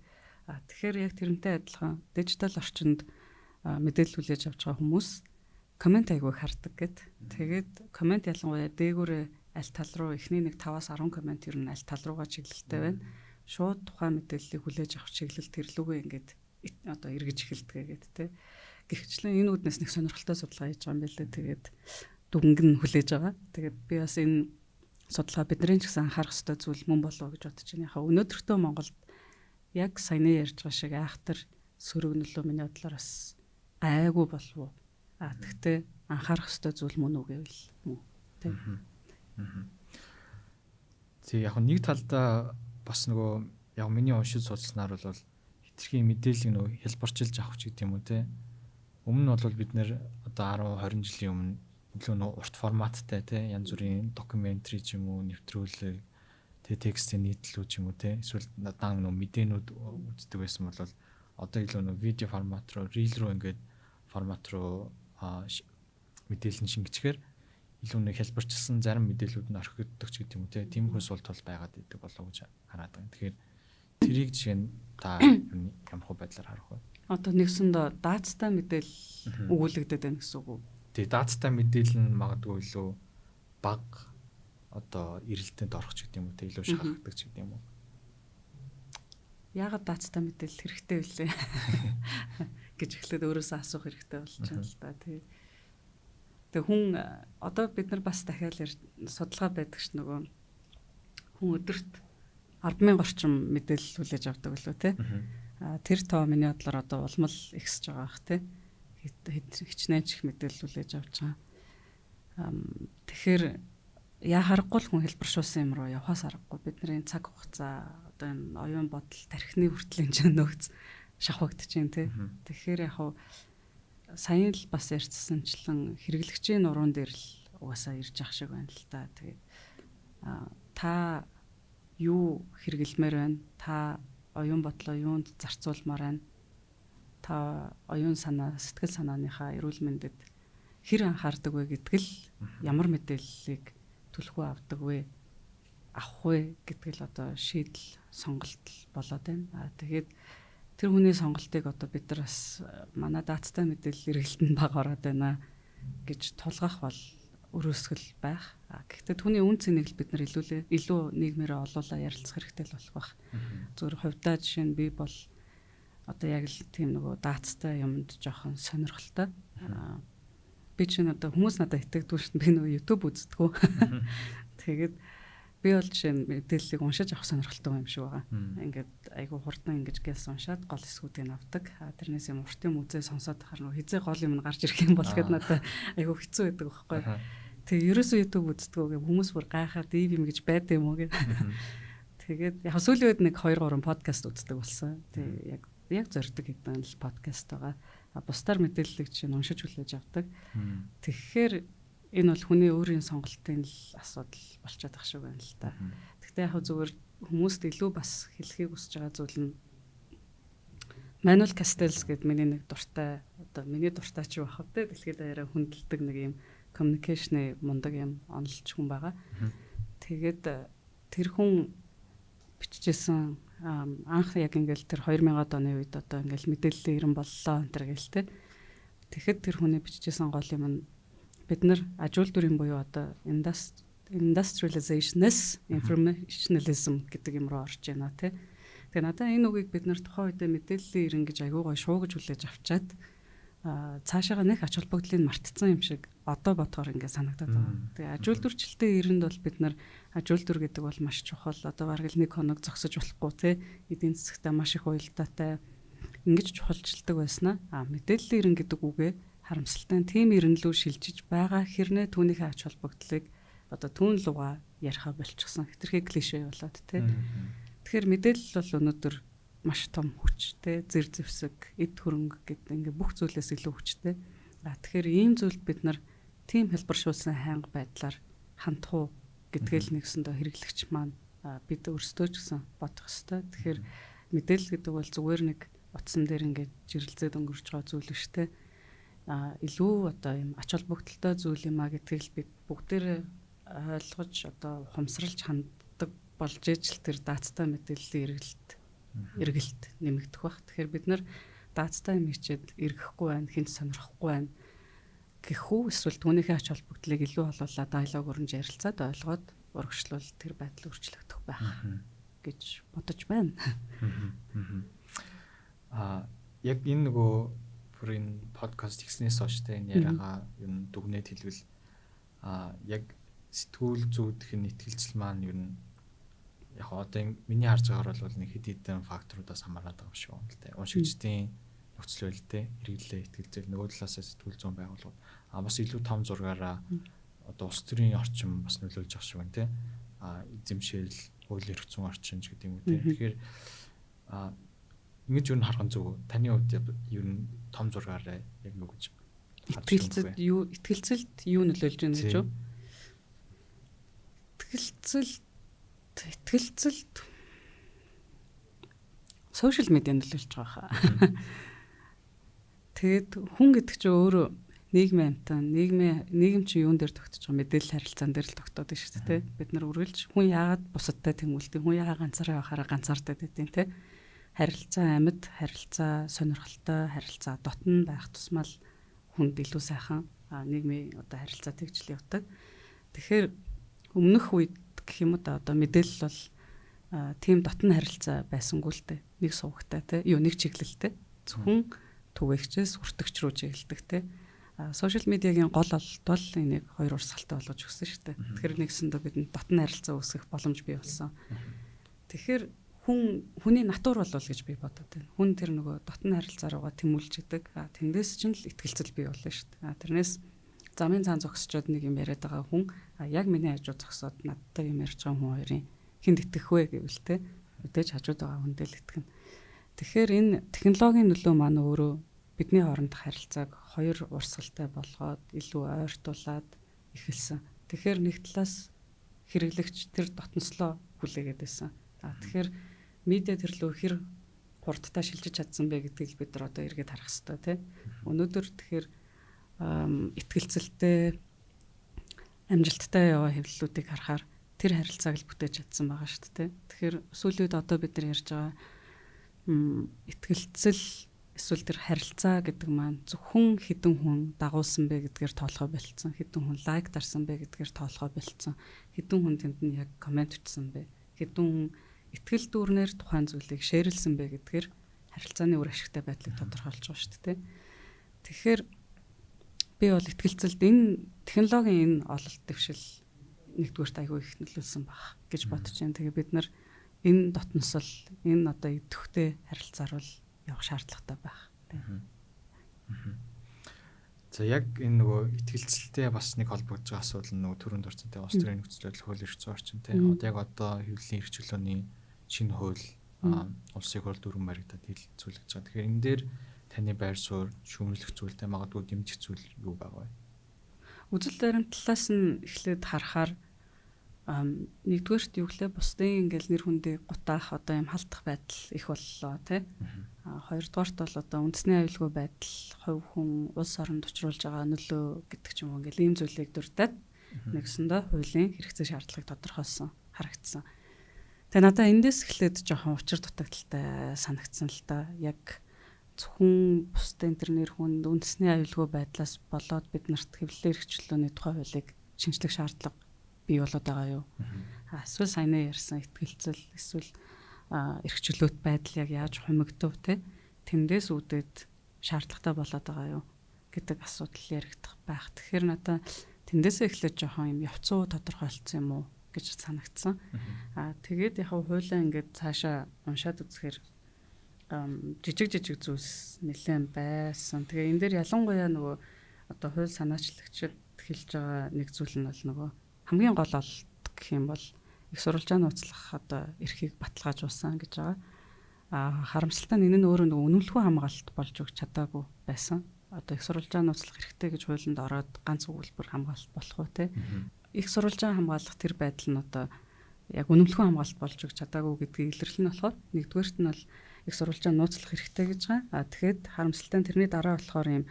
Тэгэхээр яг тэрнтэй адилхан дижитал орчинд мэдээлэл хүлээж авч байгаа хүмүүс comment айгүй хардаг гэд. Тэгээд comment ялангуяа дээгүүрээ аль тал руу эхний нэг 5-аас 10 comment ер нь аль тал руугаа чиглэлтэй байна. Шууд тухайн мэдээллийг хүлээж авах чиглэл тэр лүүгээ ингээд одоо эргэж эхэлдэг гээд те. Гэвчлэн энэ үүднээс нэг сонирхолтой судалгаа хийж байгаа юм байлээ. Тэгээд дүнг нь хүлээж байгаа. Тэгээд би бас энэ судалгаа бидний ч гэсэн анхаарах ёстой зүйл мөн болов уу гэж бодож байна. Яг өнөөдөртөө Монголд яг саяны ярьж байгаа шиг айхтар сөрөг нөлөө миний бодлоор бас гайгүй болов уу. Тэгтээ анхаарах ёстой зүйл мөн үү гэвэл мөн. Тэ. Тэг яг нэг талдаа бас нөгөө яг миний уншиж судалснаар бол хэтэрхий мэдээллийг нөгөө хялбарчилж авах ч гэдэг юм уу те. Өмнө нь бол бид нэр одоо 10 20 жилийн өмнө илүү нөгөө урт форматтай те, янз бүрийн documentary ч юм уу, нэвтрүүлэг те, текстийн нийтлүү ч юм уу те, эсвэл дан нөгөө мэдээнүүд үздэг байсан бол одоо илүү нөгөө видео формат руу, reel руу ингээд формат руу мэдээлэл нь шингэчихээр илүү нэг хялбарчилсан зарим мэдээллүүд нь орхигддог ч гэдэг юм уу те. Тиймэрхүү сул тал байгаад идэг болов уу гэж хараад байгаа. Тэгэхээр тэрийг жишээ нь та ямар хөө байдлаар харах вэ? Одоо нэгсэндээ даацтай мэдээлэл өгүүлэгдээд байна гэсэн үг үү? Тэгээ даацтай мэдээлэл нь магадгүй илүү бага одоо эрэлтэнд орох ч гэдэг юм уу те, илүү шахагддаг ч гэдэг юм уу. Яагаад даацтай мэдээлэл хэрэгтэй вүлээ гэж эхлээд өөрөөсөө асуух хэрэгтэй болж байна л да тий. Тэгээ хүн одоо бид нар бас дахиад судалгаа байдаг ш нөгөө хүн өдөрт 10,000 орчим мэдээлэл хүлээж авдаг лөө тий. Тэр тоо миний бодлоор одоо улмал ихсэж байгаа бах тий. Хичнээн ч их мэдээлэл хүлээж авч байгаа. Тэгэхээр яа харахгүй л хүн хэлбэршүүлсэн юм руу явхаас аргагүй. Бидний цаг хугацаа одоо энэ оюун бодол тархины хүртэл энэ чинь нөөц шавхагдаж байна тий. Тэгэхээр яг хав саяын л бас ярьсанчлан хэрэглэгчийн нуруунд дээр л угаасаа ирж ах шиг байна л та. Тэгээд та юу хэрэглэмээр байна? Та оюун бодлоо юунд зарцуулмаар байна? Та оюун санаа, сэтгэл санааныхаа эрүүл мэндэд хэр анхаардаг вэ гэдг л ямар мэдээллийг түлхүү авдаг вэ? Авах вэ гэдг л одоо шийдэл сонголт болоод байна. Тэгээд тэр хүний сонголтыг одоо бид нар бас манай даацтай мэдээлэл эргэлтэнд бага ороод байна гэж тулгах бол өрөөсгөл байх. Гэхдээ түүний үн цэнийг л бид нар илүү нийгмээрээ олуулаа ярилцах хэрэгтэй л болох байх. Зүгээр хувьдаа жишээ нь би бол одоо яг л тийм нөгөө даацтай юмд жоохон сонирхолтой. Би чинь одоо хүмүүс надад итгэдэггүй шүү дээ. Би нөгөө YouTube үздэггүй. Тэгээд би бол жишээ нь мэдээллийг уншиж авах сонирхолтой юм шиг байгаа. Ингээд айгу хурдан ингэж гэлс уншаад гол хэсгүүдийг авдаг. Тэрнээс юм урт юм үзээ сонсоод тахаар нөгөө хизээ гол юм гарч ирэх юм бол гэд надад айгу хэцүү байдаг байхгүй. Тэгээ ерөөсөө YouTube үздэггүй гэх хүмүүс бүр гайхаад ийм юм гэж байд юм уу гэх. Тэгээд яг сүүлийн үед нэг 2 3 подкаст үздэг болсон. Тэгээ яг зорддог хэдэн л подкаст байгаа. Бусдаар мэдээллийг жишээ нь уншиж хүлээж авдаг. Тэгэхээр энэ бол хүний өөрийн сонголтын л асуудал болчиход байх шиг байна л та. Гэхдээ яг зүгээр хүмүүст илүү бас хэлхийг хүсэж байгаа зүйл нь Manuel Castells гэдэг миний нэг дуртай, одоо миний дуртай ч байх вэ, дэлхийд даяараа хүндэлдэг нэг юм communication-ы мундаг юм онолч хүн байгаа. Тэгээд тэр хүн бичижсэн анх яг ингээл тэр 2000-ад оны үед одоо ингээл мэдээллийн ирэн боллоо энэ төр гээл те. Тэгэхэд тэр хүний бичижсэн гол юм нь бид нар ажиул дүрийн буюу одоо industrialization-с informationalism гэдэг юм руу орж байна тий. Тэгээ надаа энэ үгийг бид нар тухайн үедээ мэдээллийн ирэн гэж айгүй гоё шуугаж хүлээж авчаад Цаашаага нэг ач холбогдлыг мартцсан юм шиг одоо бодохоор ингээд санагдаад байгаа. Тэгээ аж үйлдвэрчлэлтэй эрэнд бол бид нар аж үйлдвэр гэдэг бол маш чухал. Одоо бараг л нэг хоног зогсож болохгүй те. Эдийн засагтай маш их уялдаатай ингэж чухалчилдаг байснаа. Мэдээллийн эрен гэдэг үгээ харамсалтай нь тийм эрен лүү шилжиж байгаа хэрнээ түүнийхээ ач холбогдлыг одоо түүн лугаа яриха болчихсон. Хэтэрхий клишэ болоод те. Тэгэхээр мэдээлэл бол өнөөдөр маш том хүч те, зэр зэвсэг, эд хөрөнгө гэдэг ингээ бүх зүйлээс илүү хүчтэй. Тэгэхээр ийм зүйлд бид нар тийм хэлбэршүүлсэн хайнга байдлаар хандах уу гэдгээл нэгсэндээ хэрэглэгч маань бид өөрсдөө ч гэсэн бодох ёстой. Тэгэхээр мэдээлэл гэдэг бол зүгээр нэг утсан дээр ингээд жирэлзээд өнгөрч байгаа зүйл биш те. Илүү одоо ийм ач холбогдолтой зүйл юм а гэдгийг л бид бүгдээрээ ойлгож одоо ухамсарлж ханддаг болж ижил тэр даацтай мэдээллийн эргэлт нэмэгдэх бах. Тэгэхээр бид нар даацтай юм хичээд эргэхгүй байна, хинт сонирхохгүй байна гэх үү, эсвэл түүнийхээ ач холбогдлыг илүү олуулаад диалог өрнж ярилцаад ойлгоод урагшлуул тэр байдал өөрчлөгдөх байх гэж бодож байна. Яг энэ нөгөө бүр энэ подкаст ихснээс хойш те энэ яриагаа ер нь дүгнээд хэлбэл яг сэтгүүл зүүдэх нь итгэлцэл маань ер нь яг одоо миний харж байгаагаар бол нэг хэд хэдэн факторудаас хамаарат байгаа юм шиг байна л те. Уншигчдын нөхцөл байдал те, хэрэглээ, итгэлцэл, нөгөө талаасаа сэтгүүл зүүн байгууллагууд бас илүү том зургаараа одоо улс төрийн орчин бас нөлөөлж байгаа шиг байна те. Эзэмшээл, хууль эрх зүйн орчин ч гэдэг юм уу те. Тэгэхээр ингэж юу н харах нь зөв. Таны хувьд ер нь том зургаараа яг юу гэж итгэлцэлд юу итгэлцэлд юу нөлөөлж байна гэж юу? Итгэлцэлд сошиал медиа нөлөөлж байгаа хаа. Тэгээд хүн гэдэг чинь өөрөө нийгмийн амьтан, нийгэм чинь юун дээр тогтож байгаа, мэдээлэл харилцаан дээр л тогтоод байна шүү дээ. Бид нар үргэлж хүн яагаад бусадтай тэмүүлдэг, хүн яагаад ганцаараа явахаараа ганцаардаад байдیں۔ Тэ. Харилцаа амьд, харилцаа сонирхолтой, харилцаа дотн байх тусмал хүнд илүү сайхан нийгмийн одоо харилцаа тэгжил явдаг. Тэгэхээр өмнөх үед гэх юм уу да одоо мэдээлэл бол тийм дотн харилцаа байсангүй л дээ. Нэг сувагтай те, юу нэг чиглэлтэй. Зөвхөн түгээгчээс хүртэгч рүү чиглэдэг те. Сошиал медиагийн гол ололт бол энийг хоёр урсгалтай болгож өгсөн шүү дээ. Тэгэхээр нэгсэндээ бидэнд дотн харилцаа үүсгэх боломж бий болсон. Тэгэхээр хүний натур болов гэж би бодод байна. Хүн тэр нөгөө дотн харилцаа руугаа тэмүүлж идэг. Тэндээс чинь л итгэлцэл бий болно шүү дээ. Тэрнээс замын цаан зогсчод нэг юм яриад байгаа хүн яг миний хажуу зогсоод надтай юм ярьж байгаа хүн хоёрын хүнд итгэх вэ гэвэл те мэдээж хажууд байгаа хүндээ л итгэнэ. Тэгэхээр энэ технологийн нөлөө маань өөрөө бидний хоорондох харилцааг хоёр урсгалтай болгоод илүү ойртуулад эхэлсэн. Тэгэхээр нэг талаас хэрэглэгч тэр дотнослоо хүлээгээд байсан. Тэгэхээр медиа төрлөө хэр хурдтай шилжиж чадсан бэ гэдгийг бид нар одоо эргээд харах хэрэгтэй тий. Өнөөдөр тэгэхээр итгэлцэлтэй амжилттай яваа хэвлэлүүдийг харахаар тэр харилцааг л бүтээж чадсан байгаа шүү дээ. Тэгэхээр сүүлийн үед одоо бид нар ярьж байгаа итгэлцэл эсвэл тэр харилцаа гэдэг маань зөвхөн хэдэн хүн дагуулсан бэ гэдгээр тоолохоо болцсон, хэдэн хүн лайк дарсан бэ гэдгээр тоолохоо болцсон, хэдэн хүн тэнд нь яг коммент бичсэн бэ, хэдэн хүн итгэл дүүрнээр тухайн зүйлийг шеэрлсэн бэ гэдгээр харилцааны үр ашигтай байдлыг тодорхойлж байгаа шүү дээ. Тэгэхээр би бол итгэлцэлд энэ технологийн энэ ололт дэвшил нэгдүгээрт айгүй их нөлөөлсөн баг гэж бодож байна. Тэгээ бид нар энэ дотносол, энэ одоо идэвхтэй харилцааруул явах шаардлагатай байх. За яг энэ нөгөө итгэлцэлтэй бас нэг холбогдож байгаа асуудал нь нөгөө түрүүнд орсон те улс төрийн нөхцөл байдал, хууль эрх зүйн орчин те. Одоо яг одоо хэвлэлийн эрх чөлөөний шинэ хууль улсын хурал дөрвөн баригдаад хэлэлцүүлэгдэж байгаа. Тэгэхээр энэ дээр таны байр суурь, шүүмжлэх зүйлтэй магадгүй дэмжих зүйл юу байгаа вэ? Үзэл баримт талаас нь эхлээд харахаар нэгдүгээрт юу гэлээ бусдын ингээл нэр хүндийг гутаах одоо юм халтах байдал их боллоо тий. Хоёрдугаарт бол одоо үндэсний аюулгүй байдал, хувь хүн, улс оронд учруулж байгаа нөлөө гэдэг ч юм уу ингээл ийм зүйлийг дурдаад нэгсэндээ хуулийн хэрэгцээ шаардлагыг тодорхойлсон харагдсан. Тэгээ надаа эндээс эхлээд жоохон учир дутагдaltaй санагдсан л та. Яг зөвхөн бусдын тэр нэр хүнд үндэсний аюулгүй байдлаас болоод бид нарт хэвлэлийн эрх чөлөөний тухай хуулийг шинжлэх шаардлага бий болоод байгаа юу? Эсвэл саяны ярьсан итгэлцэл, эсвэл эрх чөлөөт байдал яг яаж хумигдв те? Тэндээс үүдээд шаардлагатай болоод байгаа юу? гэдэг асуудал яригдах байх. Тэгэхээр надаа тэндээсээ эхлэж жоохон юм явцуу тодорхойлцсон юм уу гэж санагдсан. Тэгээд яг хуулиа ингээд цаашаа уншаад үзэхээр жижиг зүйлс нэлээд байсан. Тэгээ энэ дээр ялангуяа нөгөө одоо хууль санаачлагчид хэлж байгаа нэг зүйл нь бол нөгөө хамгийн гол ололт гэх юм бол их сурвалжаа нууцлах одоо эрхийг баталгаажуулсан гэж байгаа. Харамсалтай нь энэ нь өөрөө нөгөө үнэмлэхүй хамгаалалт болж өгч чадаагүй байсан. Одоо их сурвалжаа нууцлах хэрэгтэй гэж хуулинд ороод ганц өгүүлбэр хамгаалалт болох уу те. Их сурвалжаа хамгаалах тэр байдал нь одоо яг үнэмлэхүй хамгаалалт болж өгч чадаагүй гэдгийг илэрлэл нь болохоор нэгдүгээрт нь бол их сурвалжаа нууцлах хэрэгтэй гэж байгаа. Тэгэхэд харамсалтай нь тэрний дараа болохоор юм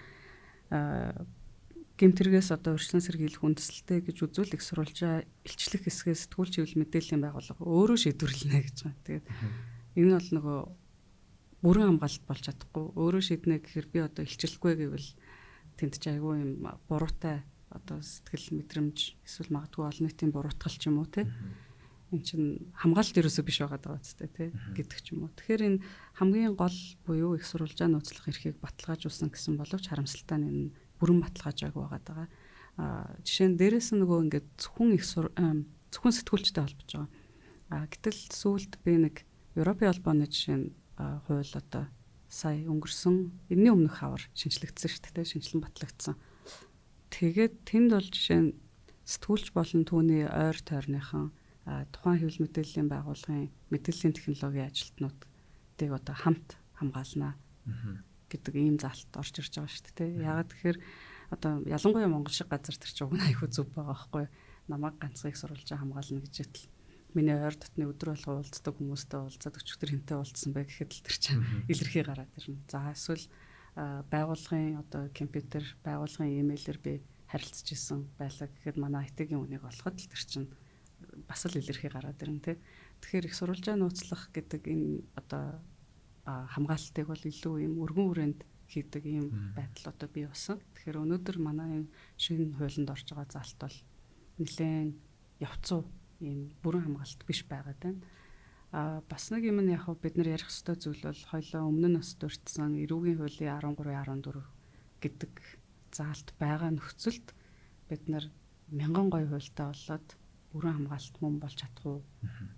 гэмтэргээс одоо урьдчилан сэргийлэх үндэслэлтэй гэж үзвэл их сурвалжаа илчлэх хэсгээс сэтгүүлч хэвлэл мэдээллийн байгууллага өөрөө шийдвэрлэнэ гэж байгаа. Тэгээд энэ бол нөгөө бүрэн хамгаалалт болж чадахгүй. Өөрөө шийднэ гэхээр би одоо илчлэхгүй гэвэл тэнд ч айгүй юм буруутай одоо сэтгэл мэдрэмж эсвэл магадгүй олон нийтийн буруутгал ч юм уу те. Энэ чинь хамгаалалт ерөөсөө биш байгаа даа үстэй те гэдэг ч юм уу. Тэгэхээр энэ хамгийн гол буюу их сурвалжаа нууцлах эрхийг баталгаажуулсан гэсэн боловч харамсалтай нь энэ бүрэн баталгаажаагүй байгаа даа. Жишээ нь дээрэс нь нөгөө ингээд зөвхөн сэтгүүлчтэй холбож байгаа. Гэтэл сүүлд би нэг Европын холбооны жишээ нь хууль одоо сая өнгөрсөн энэний өмнөх хавар шинчлэгдсэн шүү дээ, шинчлэн батлагдсан. Тэгээд тэнд бол жишээ нь сэтгүүлч болон түүний ойр тойрныхан тухайн хэвлэл мэдээллийн байгууллагын мэдээллийн технологийн ажилтнуудыг одоо хамт хамгаална гэдэг ийм заалт орж ирж байгаа шүү дээ. Яагаад тэгэхээр одоо ялангуяа Монгол шиг газар тэр чинь уг нь айхүү зүв байгаа байхгүй. Намайг ганцхан их сурвалжаа хамгаална гэж итэл миний ойр дотны өдөр болго уулздаг хүмүүстэй уулзаад өчигдөр хинтээ уулзсан бай гэхэд л тэр чинь илэрхий гараад ирнэ. За эсвэл байгууллагын одоо компьютер, байгууллагын имэйлээр би харилцаж исэн байлаа гэхэд манай IT-ийн үнийг олоход л тэр чинь бас л илэрхий гараад ирнэ тэ. Тэгэхээр их сурвалжаа нууцлах гэдэг энэ одоо хамгаалалтыг бол илүү юм өргөн хүрээнд хийдэг ийм байдал одоо бий болсон. Тэгэхээр өнөөдөр манай энэ шинэ хуулинд орж байгаа заалт бол нэлээд явцуу ийм бүрэн хамгаалалт биш байгаад байна. Бас нэг юм нь яг бид нар ярих ёстой зүйл бол хоёлоо өмнө нь бас дурдсан эрүүгийн хуулийн 13 14 гэдэг заалт байгаа нөхцөлд бид нар мянган гоё хуультай болоод бүрэн хамгаалалт мөн болж чадах уу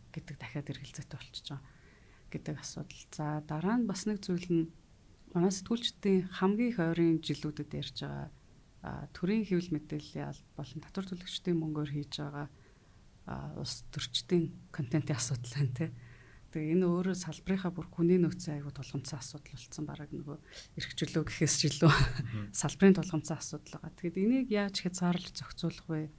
гэдэг дахиад эргэлзээтэй болчихж байгаа гэдэг асуудал. За дараа нь бас нэг зүйл нь манай сэтгүүлчдийн хамгийн их ойрын жилүүдэд ярьж байгаа төрийн хэвлэл мэдээллийн алба болон татвар төлөгчдийн мөнгөөр хийж байгаа улс төрчдийн контентын асуудал байна те. Тэгээ энэ өөрөө салбарынхаа бүр хүний нөөцийн айгуу тулгамдсан асуудал болсон. Бараг нөгөө эрх чөлөө гэхээс ч илүү салбарын тулгамдсан асуудал байгаа. Тэгээд энийг яаж хязгаарлаж зохицуулах вэ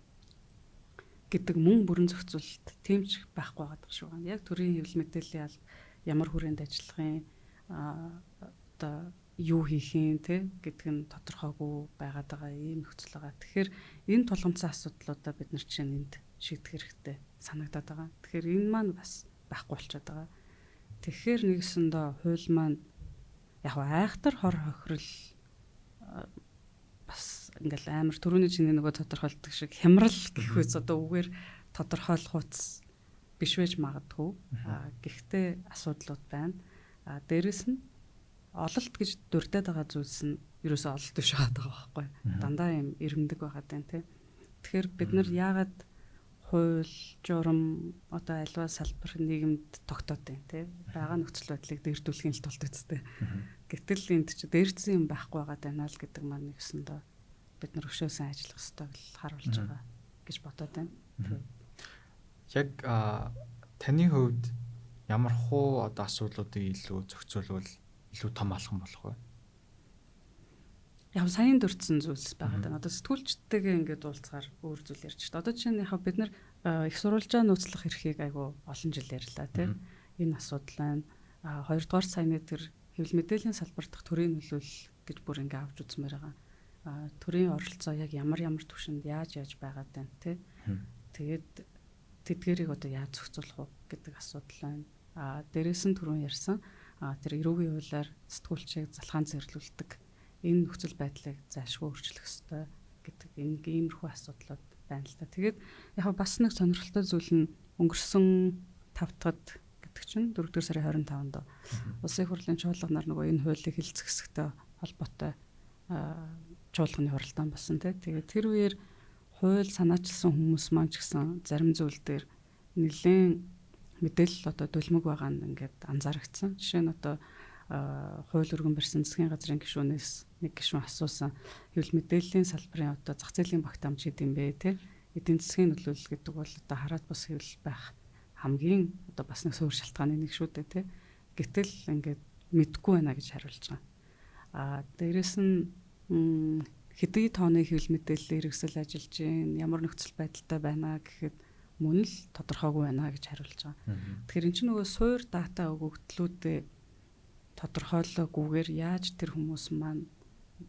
гэдэг мөн бүрэн зохицуулалт тийм ч байхгүй байгаа шүү. Яг төрийн хэвлэл мэдээллийн алба ямар хүрээнд ажиллах юм, одоо юу хийх юм те гэдг нь тодорхойгүй байгаад байгаа ийм нөхцөл байгаа. Тэгэхээр энэ тулгамдсан асуудлуудаа бид нар чинь энд шийдэх хэрэгтэй санагдаад байгаа. Тэгэхээр энэ маань бас байхгүй болчиход байгаа. Тэгэхээр нэгсэндээ хууль маань яг айхтар хор хохирол бас ингээл амар түрүүний чиний нөгөө тодорхойлдог шиг хямрал гэх үс одоо үгээр тодорхойлох үс биш байж магадгүй. Гэхдээ асуудлууд байна. Дээрэс нь ололт гэж дурдаад байгаа зүйлс нь ерөөсөө ололт биш байгаа байхгүй. Дандаа юм ирэмдэг байгаа даа тий. Тэгэхээр бид нар яагаад хууль, журам одоо альва салбар нийгэмд тогтоод байна тий. Байгаа нөхцөл байдлыг дээрдүүлэхийн л тулд үстэй. Гэтэл энд чи дээрдсэн юм байхгүй байгаа даа л гэдэг маань нэгсэндээ бид нар өшөө сайн ажиллах ёстой л харуулж байгаа гэж бодоод байна. Яг таны хувьд ямар хуу одоо асуудлуудыг илүү зохицуулбал илүү том алхам болох вэ? Яг саяын дурдсан зүйлс байгаа даа. Одоо сэтгүүлчтэйгээ ингээд уулзгаар өөр зүйл ярьж шít. Одоо жишээ нь яг бид нар их сурвалжаа нууцлах эрхийг айгу олон жил ярьлаа тий. Энэ асуудал байна. Хоёрдугаар саяны тэр хэвлэл мэдээллийн салбар дахь төрийн нөлөөлөл гэж бүр ингээ авч үзмээр байгаа. Төрийн оролцоо яг ямар ямар түвшинд яаж яаж байгаад байна тий. Тэгээд тэдгэрийг одоо яаж зохицуулах уу гэдэг асуудал байна. Дээрээс нь түрүүн ярьсан тэр эрүүгийн хуулиар сэтгүүлчийг залхаан зэрлүүлдэг энэ нөхцөл байдлыг зайлшгүй өөрчлөх ёстой гэдэг энэ иймэрхүү асуудлууд байна л та. Тэгээд яг бас нэг сонирхолтой зүйл нь өнгөрсөн 5 дахьд гэдэг чинь 4-р сарын 25-нд Улсын их хурлын чуулганаар нөгөө энэ хуулийг хэлцэх хэсэгтэй холбоотой чуулганы хуралдаан болсон тий. Тэгээд тэр үеэр хууль санаачилсан хүмүүс маань ч гэсэн зарим зүйл дээр нэлээд мэдээлэл одоо дүлмэг байгаа нь ингээд анзаарэгдсэн. Жишээ нь одоо хууль өргөн барьсан засгийн газрын гишүүнээс нэг гишүүн асуусан хэвлэл мэдээллийн салбарын одоо зах зээлийн багтаамж хэд юм бэ те, эдийн засгийн нөлөөлөл гэдэг бол одоо хараат бус хэвлэл байх хамгийн одоо бас нэг суурь шалтгааны нэг шүү дээ те. Гэтэл ингээд мэдгүй байна гэж хариулж байгаа. А дээрэс нь хэдий тооны хэвлэл мэдээллийн хэрэгсэл ажиллаж гин, ямар нөхцөл байдалтай байна гэхэд мөн л тодорхойгүй байна гэж хариулж байгаа. Тэгэхээр эн чинь нөгөө суур дата өгөгдлүүдээ тодорхойлоогүйгээр яаж тэр хүмүүс маань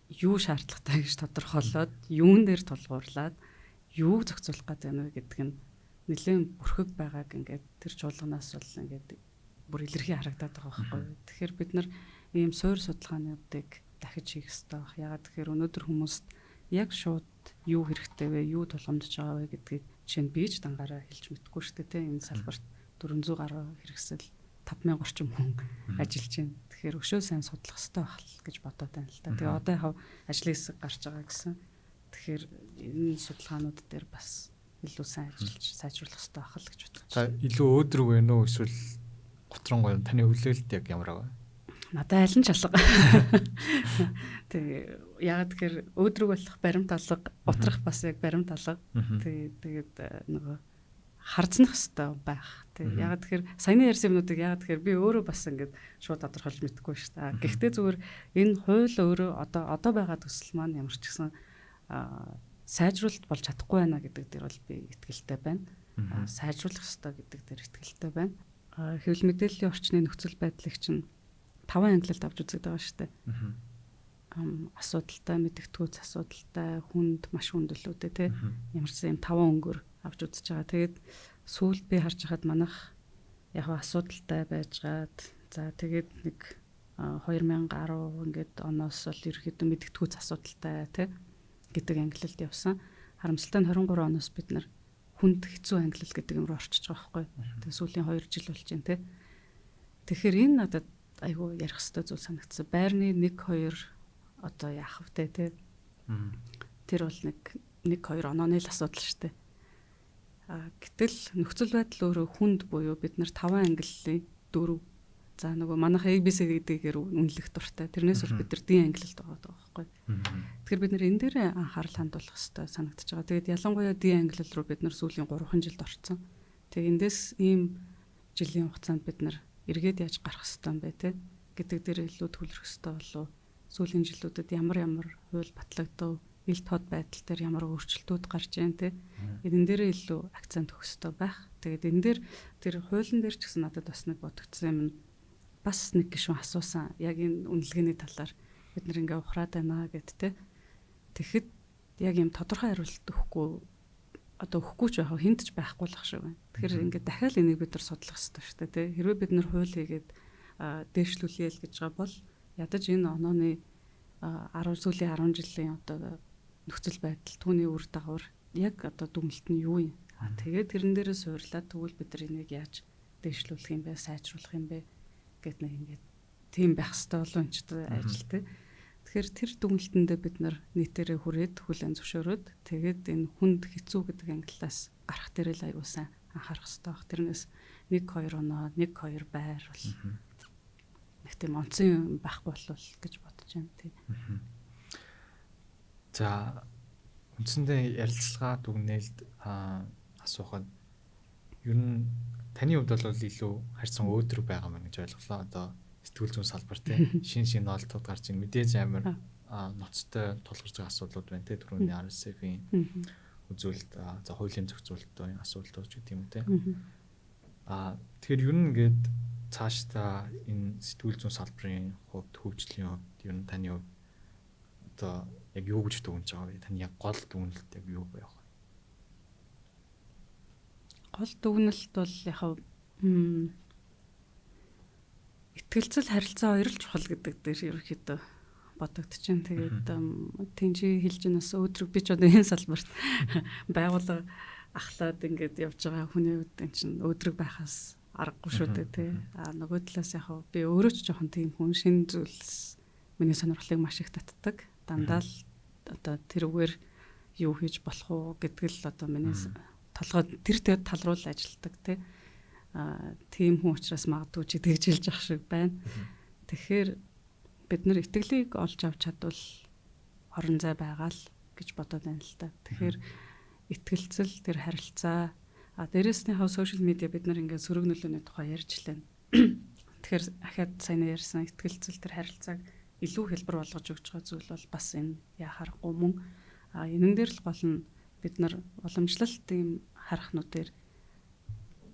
юу шаардлагатай гэж тодорхойлоод, юун дээр тулгуурлаад, юуг зохицуулах гэдэг нь вэ гэдэг нь нэлээд бүрхэг байгааг ингээд тэр чуулганаас бол ингээд бүр илэрхий харагдаад байгаа байхгүй юу. Тэгэхээр бид нар ийм суур судалгаануудыг дахиж хийх ёстой байх. Яагаад тэгэхээр өнөөдөр хүмүүст яг шууд юу хэрэгтэй вэ, юу тулгамдж байгаа вэ гэдгийг жишээ нь би ч дангаараа хэлж мэдэхгүй шүү дээ, тийм энэ салбарт 400 гаруй хэрэгсэл 5000 орчим хүн ажиллаж байна. Тэгэхээр өшөө сайн судлах ёстой байх л гэж бодоод байна л да. Тэгээ одоо яг ажлын хэсэг гарч байгаа гэсэн. Тэгэхээр энэ судалгаанууд дээр бас илүү сайн ажиллаж сайжруулах ёстой байх л гэж бодож байна. За илүү өөдрөг вэ нөө эсвэл готрон гоё таны хүлээлт яг ямар байгаа? Надад аль нь ч алга. Тэгээ яагаад тэгэхээр өөдрөг болох баримт алга, утрах бас яг баримт алга. Тэгээ тэгээд нөгөө харзнах хэвээр байх. Тэг. Яагаад тэгэхээр саяны ярьсан юмнуудыг яагаад тэгэхээр би өөрөө бас ингээд шууд тодорхойлж мэдэхгүй шүү дээ. Гэхдээ зүгээр энэ хууль өөрөө одоо байгаа төсөл маань ямар ч гэсэн сайжруулалт болж чадахгүй байна гэдэг дээр бол би итгэлтэй байна. Сайжруулах ёстой гэдэг дээр итгэлтэй байна. Хэвлэл мэдээллийн орчны нөхцөл байдлыг чинь 5 ангилалд авч үздэг байгаа шүү дээ. Асуудалтай, мэдэгдэхүйц асуудалтай, хүнд, маш хүнд үлүүдээ тий. Ямар ч юм 5 өнгөөр авч үзэж байгаа. Тэгээд сүүлд би харж хахад манайх яг асуудалтай байжгаад за тэгээд нэг 2010 ингээд оноос бол ерөөхдөө мэдэгдэхүйц асуудалтай тий гэдэг ангилалд явсан. Харамсалтай нь 23 оноос бид нар хүнд хэцүү ангилал гэдэг юм руу орчиж байгаа байхгүй. Тэгээд сүүлийн 2 жил болж байна тий. Тэгэхээр энэ надад айгүй ярих хэвээр зүйл санагдсан. Байрны 1 2 одоо яах вэ тий. Тэр бол нэг 1 2 онооны л асуудал шүү дээ. Гэтэл нөхцөл байдал өөрөө хүнд буюу бид нар 5 ангиллын 4. За нөгөө манайх ABC гэдгээр үнэлэх дуртай. Тэрнээс бол бид нар D ангилалд байгаа байхгүй. Тэгэхээр бид нар энэ дээр анхаарал хандуулах хэрэгтэй санагдаж байгаа. Тэгээд ялангуяа D ангилал руу бид нар сүүлийн 3 жилд орцсон. Тэгээд эндээс ийм жилийн хугацаанд бид нар эргээд яаж гарах хэрэгтэй юм бэ те гэдэг дээр илүү төвлөрөх хэрэгтэй болов. Сүүлийн жилүүдэд ямар ямар хууль батлагдав, ил тод байдал дээр ямар өөрчлөлтүүд гарч ийн те. Энэ дээрээ илүү акцент өгөх хэрэгтэй байх. Тэгээд энэ дээр тэр хуулийн дээр ч гэсэн надад бас нэг бодогдсон юм нь бас нэг гишүүн асуусан. Яг энэ үнэлгээний талаар бид нар ингээ ухраад байна гэд те. Тэгэхэд яг юм тодорхой хариулт өгөхгүй одоо өгөхгүй ч байх хинт ч байхгүй л ах шиг байна. Тэгэхээр ингээд дахиад энийг бид нар судлах хэрэгтэй шүү дээ, тэ. Хэрвээ бид нар хууль хийгээд дээшлүүлье л гэж байгаа бол ядаж энэ онооны 10 сүүлийн 10 жилийн одоо нөхцөл байдал түүний үр дагавар яг одоо дүгнэлт нь юу юм? Тэгээд тэрэн дээрээ суурлаад тэгвэл бид нар энийг яаж дээшлүүлэх юм бэ, сайжруулах юм бэ гэд нэг ингээд тийм байх хэрэгтэй болов энэ ч ажил тэ. Тэгэхээр тэр дүгнэлтэндээ бид нар нийтээрээ хүрээд хүлээн зөвшөөрөөд тэгээд энэ хүнд хэцүү гэдэг ангиллаас гарах дээр л аягүй сайн анхаарах хэрэгтэй байх. Тэрнээс 1 2 оноо, 1 2 байр бол нэг тийм онцон юм байхгүй болов гэж бодож байна тий. За үндсэндээ ярилцлага дүгнэлт асуухад ер нь таны хувьд бол илүү харьцан өөдрөг байгаа мэн гэж ойлголоо. Одоо сэтгүүл зүйн салбар те шин шин ноолтууд гарч ийн мэдээж амар ноцтой тулгарч байгаа асуудлууд байна те түрүүний RSF-ийн үзүүлэлт за хуулийн зохицуулалтын асуудлууд ч гэдэг юм те. Тэгэхээр ер нь ингээд цаашдаа энэ сэтгүүл зүйн салбарын хувьд хөгжлийн хувьд ер нь таны хувьд одоо яг юу гэж дүгнэж байгаа вэ? Таны яг гол дүгнэлт яг юу байх вэ? Гол дүгнэлт бол яг итгэлцэл харилцаа хоёр л чухал гэдэг дээр ерөнхийдөө бодогдчихээн. Тэгээд тийм чи хэлж өнөөс өөдрөг би ч одоо энэ салбарт байгууллага ахлаад ингээд явж байгаа хүний хувьд энэ чинь өөдрөг байхаас аргагүй шүү дээ тий. А нөгөө талаас яг би өөрөө ч жоохон тийм хүн шинэ зүйлс миний сонирхлыг маш их татдаг. Дандаа л одоо тэрүүгээр юу хийж болох уу гэдэг л одоо миний толгой тэр тал руу л ажилладаг тий. Тийм хүн учраас магадгүй чи тэгж хэлж ах шиг байна. Тэгэхээр бид нар итгэлийг олж авч чадвал орон зай байгаа л гэж бодоод байна л та. Тэгэхээр итгэлцэл, тэр харилцаа, дээрэс нь хав сошиал медиа бид нар ингээд сөрөг нөлөөний тухай ярьж лээ. Тэгэхээр ахаад сайн ярьсан итгэлцэл, тэр харилцааг илүү хэлбэр болгож өгч байгаа зүйл бол бас энэ яхаарахгүй мөн. Энэн дээр л гол нь бид нар уламжлалт ийм харахнуудээр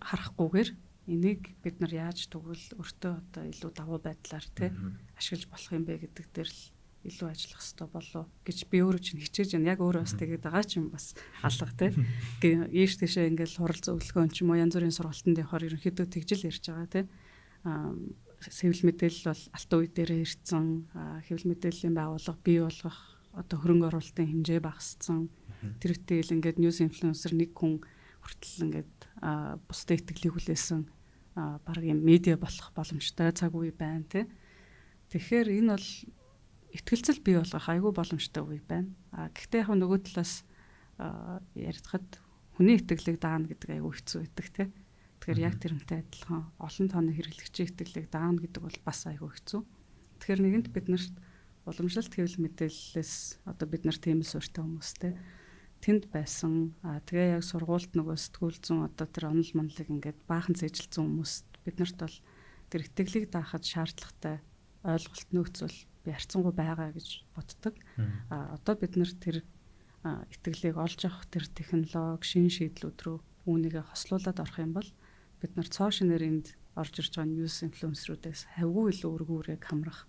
харахгүйгээр энийг бид нар яаж тэгвэл өртөө одоо илүү давуу байдлаар тий ашиглаж болох юм бэ гэдэг дээр л илүү ажиллах хэрэгтэй болов гэж би өөрөө чинь хичээж байна. Яг өөрөө бас тэгээд байгаа ч юм бас алга тий. Ийш тийшээ ингээл хурал зөвлөгөөн ч юм уу янз бүрийн сургалтанд явахаар ерөнхийдөө тэгжил ярьж байгаа тий. Хэвлэл мэдээлэл бол алтан үе дээрээ ирсэн. Хэвлэл мэдээллийн байгууллага бий болгох одоо хөрөнгө оруулалтын хэмжээ багассан. Тэр үтэл ингээд news influencer нэг хүн хүртэл ингээд бусдын итгэлийг хүлээсэн баг юм медиа болох боломжтой цаг үе байна тий. Тэгэхээр энэ бол итгэлцэл бий болгох айгүй боломжтой үе байна. Гэхдээ яг нөгөө талаас ярихад хүний итгэлийг даана гэдэг айгүй хэцүү байдаг тий. Тэгэхээр яг тэрнтэй адилхан олон тооны хэрэглэгчийн итгэлийг даана гэдэг бол бас айгүй хэцүү. Тэгэхээр нэгэнт бид нарт уламжлалт хэвлэл мэдээллээс одоо бид нар тийм л суурьтай хүмүүстэй тэнд байсан. Тэгээ яг сургуульд нөгөө сэтгүүл зүүн одоо тэр онол монлыг ингээд баахан цээжилсэн хүмүүст бид нарт бол тэр итгэлийг даахад шаардлагатай ойлголт нөөц бол би харьцангуй байгаа гэж боддог. Одоо бид нар тэр итгэлийг олж авах тэр технологи, шин шийдлүүд рүү үүнийгээ хослуулад орох юм бол бид нар цоо шинээр энд орж ирж байгаа news influencer-үүдээс хавьгүй илүү өргөн үрэг хамрах,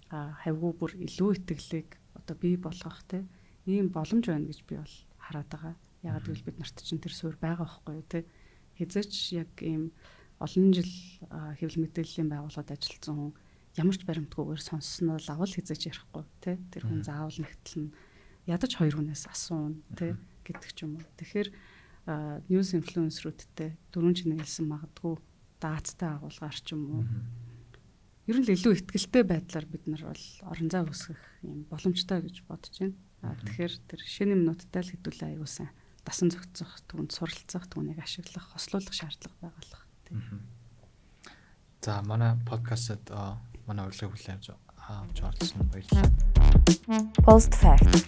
хавьгүй бүр илүү итгэлийг одоо бий болгох те ийм боломж байна гэж би бол хараад байгаа. Ягаад гэвэл бид нарт чинь тэр суурь байгаа байхгүй юу те. Хизээч яг ийм олон жил хэвлэл мэдээллийн байгууллагад ажилласан хүн ямар ч баримтгүйгээр сонссноо л авал хизээч ярихгүй те. Тэр хүн заавал нэгтэл нь ядаж хоёр хүнээс асуuna те гэдэг ч юм уу. Тэгэхээр news influencer-үүдтэй дөрвөн чиний хэлсэн магадгүй даацтай агуулгаар ч юм уу. Ер нь л илүү ихтгэлтэй байдлаар бид нар бол орон зай үүсгэх юм боломжтой гэж бодож байна. Тэгэхээр тэр шинэ юмнуудтай л хэдүүлээ аягүй сайн дасан зохицох, түүнд суралцах, түүнийг ашиглах, хослуулах шаардлага байгалах. За, манай подкастт манай урилгыг хүлээн авч оролцсон баярлалаа. Post fact.